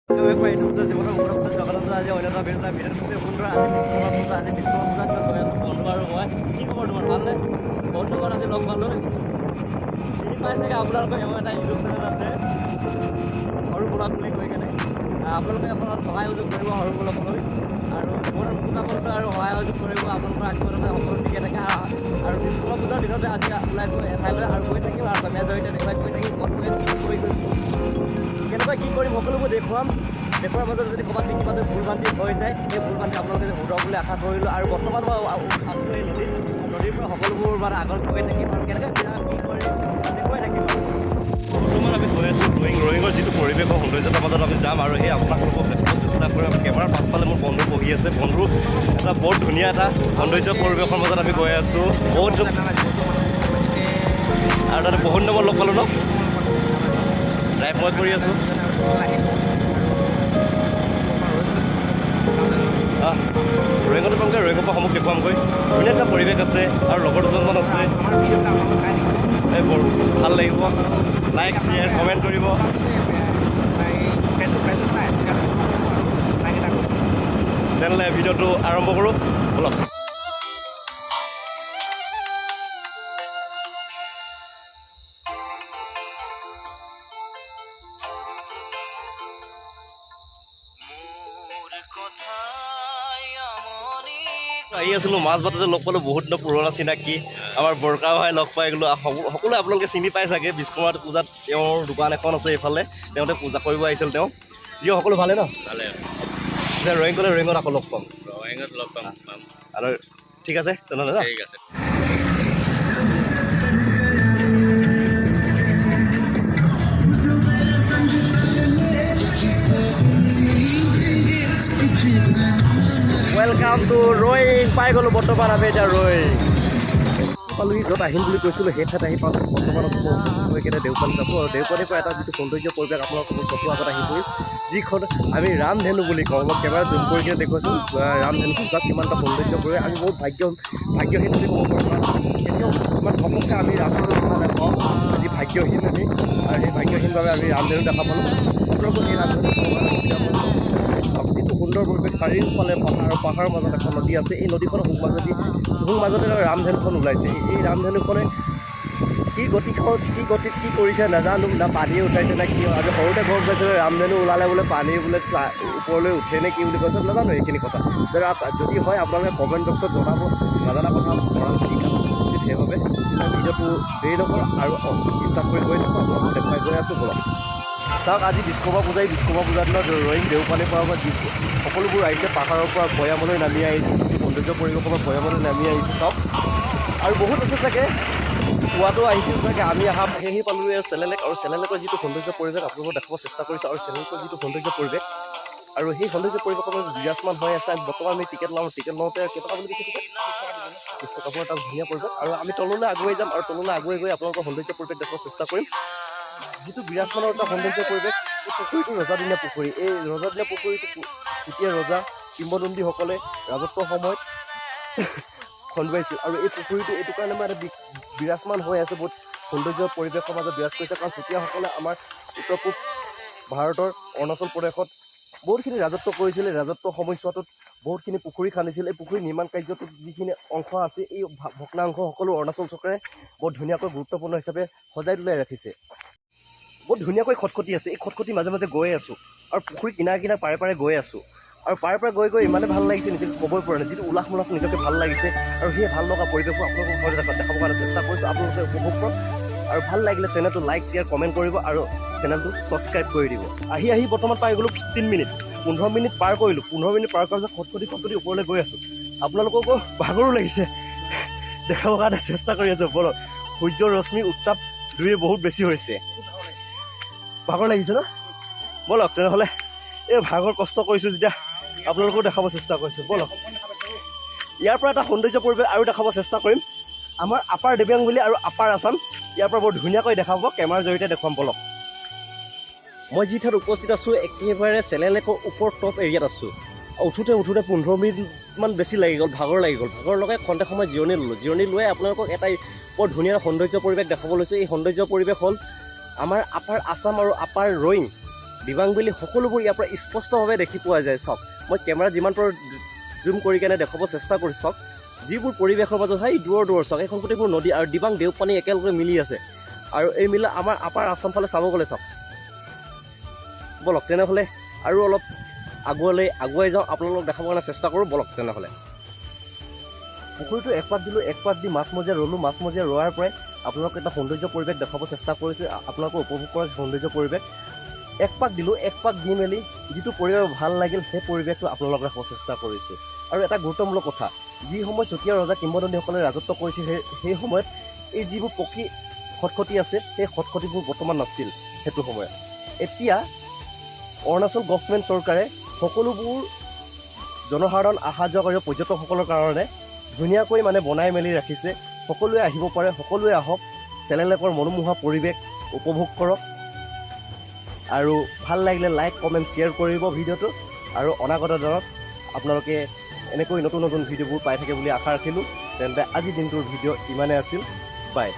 জীৱনৰ বহুত স্বাগতম। আজি অন্য এটা ভিডিঅ', ভিডিঅ'টো খুবেই সুন্দৰ। আজি বিশ্বকৰ্মা পূজা। আজি বিশ্বকৰ্মা পূজাত গৈ আছোঁ বন্ধু আৰু মই। কি খবৰ তোমাৰ, ভালনে? বহুত দিনৰ আজি লগ পালোঁ। চিনি পাই চাগে আপোনালোকৰ, এওঁ এটা ইউটিউব চেনেল আছে সৰু ব্লগ বুলি কৈ কেনে। আপোনালোকে আপোনালোক সহায় সহযোগ কৰিব সৰু ব্লগলৈ আৰু জীৱনৰ মুকুতা বন্ধু আৰু সহায় সহযোগ কৰিব। আপোনালোকৰ আশীৰ্বাদতে সকলো ঠিকে থাকে। আৰু বিশ্বকৰ্মা পূজাৰ দিনতে আজি ওলাইছোঁ এঠাইলৈ আৰু গৈ থাকিম আৰু কেমেৰা জৰিয়তে দেখুৱাই গৈ থাকিম। ক'ত গৈ কি কৰি কেনেকুৱা কি কৰিম সকলোবোৰ দেখুৱাম। দেখুৱাৰ মাজত যদি ক'ৰবাত কিবা যদি ভুল ভ্ৰান্তি হৈ যায়, সেই ভুল ভ্ৰান্তি আপোনালোকে শুধৰাব বুলি আশা কৰিলোঁ। আৰু বৰ্তমান মই আছোঁ এই নদীত। নদীৰ পৰা সকলোবোৰ মানে আগত গৈ থাকিম আৰু কেনেকৈ কি কৰিম দেখুৱাই থাকিম। বৰ্তমান আমি গৈ আছোঁ ৰয়িং। ৰয়িঙৰ যিটো পৰিৱেশৰ সৌন্দৰ্যতাৰ মাজত আমি যাম আৰু সেই আপোনালোকক দেখাব চেষ্টা কৰিম। কেমেৰাৰ পাছফালে মোৰ বন্ধু বহি আছে। বন্ধু, এটা বৰ ধুনীয়া এটা সৌন্দৰ্য পৰিৱেশৰ মাজত আমি গৈ আছোঁ বহুত আৰু তাতে বহুত দিনৰ লগ পালোঁ ন। ড্ৰাইভ মই কৰি আছোঁ। ৰয়িঙতে পামগৈ। ৰয়িঙৰ পৰা সমূহ দেখুৱামগৈ। ধুনীয়া এটা পৰিৱেশ আছে আৰু লগৰ দুজনমান আছে। এই বৰ ভাল লাগিব। লাইক, শ্বেয়াৰ, কমেণ্ট কৰিব। তেনেহ'লে ভিডিঅ'টো আৰম্ভ কৰোঁ, ব'লক। আহি আছিলোঁ মাছ বাটতে লগ পালোঁ বহুত দিনৰ পুৰণা চিনাকি আমাৰ বৰকা ভাই লগ পাই গ'লোঁ। সকলোৱে আপোনালোকে চিনি পাই চাগে। বিশ্বকৰ্মা পূজাত তেওঁৰ দোকান এখন আছে এইফালে, তেওঁতে পূজা কৰিব আহিছিল তেওঁ। যি সকলো ভালে ন? ভালে। এতিয়া ৰয়িং গ'লে ৰয়িঙত আকৌ লগ পাম। ৰয়িঙত লগ পাম। আৰু ঠিক আছে তেনেহ'লে ন। ঠিক আছে। Welcome to Roing. পাই গ'লোঁ বৰ্তমান আমি এতিয়া ৰয়িং পালোহি। য'ত আহিম বুলি কৈছিলোঁ সেই ঠাইত আহি পালোঁ। বৰ্তমান আছোঁ মই উপস্থিত হৈ কেনে দেওপানীত আছোঁ আৰু দেওপানীৰ পৰা এটা যিটো সৌন্দৰ্য পৰিৱেশ আপোনালোকৰ মোৰ চকুৰ আগত আহি পৰিল, যিখন আমি ৰামধেনু বুলি কওঁ। মই কেমেৰা জুম কৰি কিনে দেখুৱাইছোঁ ৰামধেনুখন। চাওক কিমান এটা সৌন্দৰ্য পৰিৱেশ। আমি বহুত ভাগ্যহীন বুলি ক'ব পাৰোঁ, কাৰণ কেতিয়াও ইমান ঘপককৈ আমি ৰামধেনু দেখা নাপাওঁ। আজি ভাগ্যহীন আমি আৰু সেই ভাগ্যহীনভাৱে আমি ৰামধেনু দেখা পালোঁ। আপোনালোকক সেই ৰামধেনু দেখাবৰ কাৰণে সুবিধা পালোঁ। চাওক যিটো সুন্দৰ পৰিৱেশ, চাৰিওফালে পাহাৰ আৰু পাহাৰৰ মাজত এখন নদী আছে। এই নদীখনৰ সোঁ মাজতে ৰামধেনুখন ওলাইছে। এই ৰামধেনুখনে কি গতিত কি কৰিছে নাজানো, না পানী উঠাইছে নে কি। আমি সৰুতে গম পাইছিলোঁ ৰামধেনু ওলালে বোলে পানী বোলে ওপৰলৈ উঠে নে কি বুলি কৈছে, নাজানো এইখিনি কথা। যদি হয় আপোনালোকে কমেণ্ট বক্সত জনাব। নাজানা কথা মৰাণ শিকাটো উচিত। সেইবাবে ভিডিঅ'টো দেৰি নকৰোঁ আৰু ষ্টাৰ্ট কৰি গৈ থাকোঁ, আপোনালোকক দেখুৱাই গৈ আছোঁ, ব'লক। চাওক আজি বিশ্বকৰ্মা পূজা। এই বিশ্বকৰ্মা পূজাৰ দিনত ৰয়িং দেওপানীৰ পৰা যি সকলোবোৰ আহিছে, পাহাৰৰ পৰা ভৈয়ামলৈ নামি আহিছে, সৌন্দৰ্য পৰিৱেশৰ পৰা ভৈয়ামলৈ নামি আহিছে। চাওক আৰু বহুত আছে চাগে, পুৱাটো আহিছিল চাগে। আমি অহা সেয়েহে পালোঁ এই চেলেলেক আৰু চেলেলেকৰ যিটো সৌন্দৰ্য পৰিৱেশ আপোনালোকক দেখাব চেষ্টা কৰিছোঁ। আৰু চেলেলেকৰ যিটো সৌন্দৰ্য পৰিৱেশ আৰু সেই সৌন্দৰ্য পৰিৱেশৰ মাজত বিৰাজমান হৈ আছে। বৰ্তমান আমি টিকেট লওঁ। টিকেট লওঁতে কেইটকা বুলি কৈছে? টিকেট 30 টকা। বৰ এটা ধুনীয়া পৰিৱেশ আৰু আমি তললৈ আগুৱাই যাম আৰু তললৈ আগুৱাই গৈ আপোনালোকৰ সৌন্দৰ্য পৰিৱেশ দেখাব চেষ্টা কৰিম। যিটো বিৰাজমানৰ এটা সৌন্দৰ্য পৰিৱেশ, এই পুখুৰীটো ৰজাদিনীয়া পুখুৰী। এই ৰজাদিনীয়া পুখুৰীটো চুতীয়া ৰজা কিংবদন্তীসকলে ৰাজত্বৰ সময়ত খন্দুৱাইছিল। আৰু এই পুখুৰীটো এইটো কাৰণে মানে বিৰাজমান হৈ আছে, বহুত সৌন্দৰ্য পৰিৱেশৰ মাজত বিৰাজ কৰিছে, কাৰণ চুতীয়াসকলে আমাৰ উত্তৰ পূব ভাৰতৰ অৰুণাচল প্ৰদেশত বহুতখিনি ৰাজত্ব কৰিছিল। এই ৰাজত্ব সময়ছোৱাটোত বহুতখিনি পুখুৰী খান্দিছিল। এই পুখুৰী নিৰ্মাণ কাৰ্যটোত যিখিনি অংশ আছে, এই ভগ্নাংশ সকলো অৰুণাচল চৰকাৰে বহুত ধুনীয়াকৈ গুৰুত্বপূৰ্ণ হিচাপে সজাই তোলাই ৰাখিছে। বহুত ধুনীয়াকৈ খটখটি আছে। এই খটখটিৰ মাজে মাজে গৈ আছোঁ আৰু পুখুৰী কিনাৰে কিনাৰে পাৰে পাৰে গৈ আছোঁ আৰু পাৰে পাৰে গৈ গৈ ইমানে ভাল লাগিছে, নিজকে ক'বই পৰা নাই। যিটো উলাহ মালাহ নিজকে ভাল লাগিছে আৰু সেই ভাল লগা পৰিৱেশো আপোনালোকৰ ঘৰতে দেখাবৰ কাৰণে চেষ্টা কৰিছোঁ। আপোনালোকে উপভোগ কৰক আৰু ভাল লাগিলে চেনেলটো লাইক, শ্বেয়াৰ, কমেণ্ট কৰিব আৰু চেনেলটো ছাবস্ক্ৰাইব কৰি দিব। আহি আহি বৰ্তমান পাই গ'লোঁ 15 মিনিট, 15 মিনিট পাৰ কৰিলোঁ। 15 মিনিট পাৰ কৰাৰ পিছত খটখটি খটখটি ওপৰলৈ গৈ আছোঁ। আপোনালোককো ভাগৰো লাগিছে, দেখাবৰ কাৰণে চেষ্টা কৰি আছোঁ। ব'লক। সূৰ্যৰ ৰশ্মি উত্তাপ দুয়ে বহুত বেছি হৈছে। ভাগৰ লাগিছে ন? ব'লক তেনেহ'লে। এই ভাগৰ কষ্ট কৰিছোঁ যেতিয়া আপোনালোকেও দেখাব চেষ্টা কৰিছোঁ, ব'লক। ইয়াৰ পৰা এটা সৌন্দৰ্য পৰিৱেশ আৰু দেখাব চেষ্টা কৰিম। আমাৰ আপাৰ দেবাং ভেলী আৰু আপাৰ আছাম ইয়াৰ পৰা বৰ ধুনীয়াকৈ দেখাব, কেমেৰাৰ জৰিয়তে দেখুৱাম, ব'লক। মই যি ঠাইত উপস্থিত আছোঁ, একেবাৰে চেলেলেকৰ ওপৰ টপ এৰিয়াত আছোঁ। উঠোঁতে উঠোঁতে 15 মিনিটমান বেছি লাগি গ'ল, ভাগৰ লাগি গ'ল। ভাগৰ লগাই খন্তেক সময় জিৰণি ল'লোঁ। জিৰণি লৈ আপোনালোকক এটা বৰ ধুনীয়া সৌন্দৰ্য পৰিৱেশ দেখাব লৈছোঁ। এই সৌন্দৰ্য পৰিৱেশ হ'ল আমাৰ আপাৰ আছাম আৰু আপাৰ ৰয়িং। দিবাং ভেলী সকলোবোৰ ইয়াৰ পৰা স্পষ্টভাৱে দেখি পোৱা যায়। চাওক, মই কেমেৰা যিমান পাৰোঁ জুম কৰি কেনে দেখুৱাব চেষ্টা কৰিছোঁ। চাওক, যিবোৰ পৰিৱেশৰ মাজত সেই দূৰৰ দূৰৰ, চাওক, এইখন গোটেইবোৰ নদী আৰু দিবাং দেওপানী একেলগে মিলি আছে। আৰু এই মিলা আমাৰ আপাৰ আছাম ফালে চাব গ'লে, চাওক। ব'লক তেনেহ'লে আৰু অলপ আগুৱালৈ আগুৱাই যাওঁ, আপোনালোকক দেখাবৰ কাৰণে চেষ্টা কৰোঁ। ব'লক তেনেহ'লে। পুখুৰীটো এক পাক দিলোঁ, এক পাক দি মাজমজিয়াত ৰ'লোঁ। মাজমজিয়াত ৰোৱাৰ পৰাই আপোনালোকক এটা সৌন্দৰ্য পৰিৱেশ দেখাব চেষ্টা কৰিছোঁ। আপোনালোকে উপভোগ কৰক সৌন্দৰ্য পৰিৱেশ। এক পাক দিলোঁ, এক পাক দি মেলি যিটো পৰিৱেশ ভাল লাগিল, সেই পৰিৱেশটো আপোনালোকক দেখাব চেষ্টা কৰিছোঁ। আৰু এটা গুৰুত্বমূলক কথা, যি সময়ত চুতীয়া ৰজা কিংবদন্তীসকলে ৰাজত্ব কৰিছিল, সেই সময়ত এই যিবোৰ পকী খটখটি আছে, সেই খটখটিবোৰ বৰ্তমান নাছিল সেইটো সময়ত। এতিয়া অৰুণাচল গভমেণ্ট চৰকাৰে সকলোবোৰ জনসাধাৰণ অহা যোৱা কৰিব পৰ্যটকসকলৰ কাৰণে ধুনীয়াকৈ মানে বনাই মেলি ৰাখিছে। সকলোৱে আহিব পাৰে, সকলোৱে আহক, চেলেলেকৰ মনোমোহা পৰিৱেশ উপভোগ কৰক। আৰু ভাল লাগিলে লাইক, কমেণ্ট, শ্বেয়াৰ কৰিব ভিডিঅ'টো। আৰু অনাগত দিনত আপোনালোকে এনেকৈ নতুন নতুন ভিডিঅ'বোৰ পাই থাকে বুলি আশা ৰাখিলোঁ। তেন্তে আজিৰ দিনটোৰ ভিডিঅ' ইমানেই আছিল। বাই।